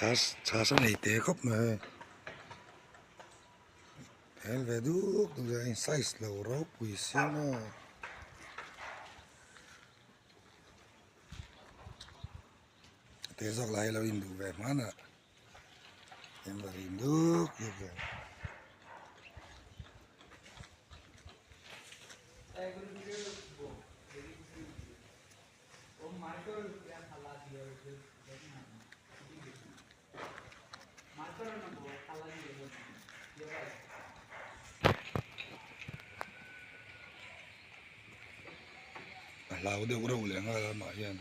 Chhas chhas a nei teh khawp mai hei hel ve duk duk a in size lo ropui sia maw. Te zawk lai lo induh ve hman a in va rim duk duk ve. A hlau deuh reuh leh nghal a mah hian.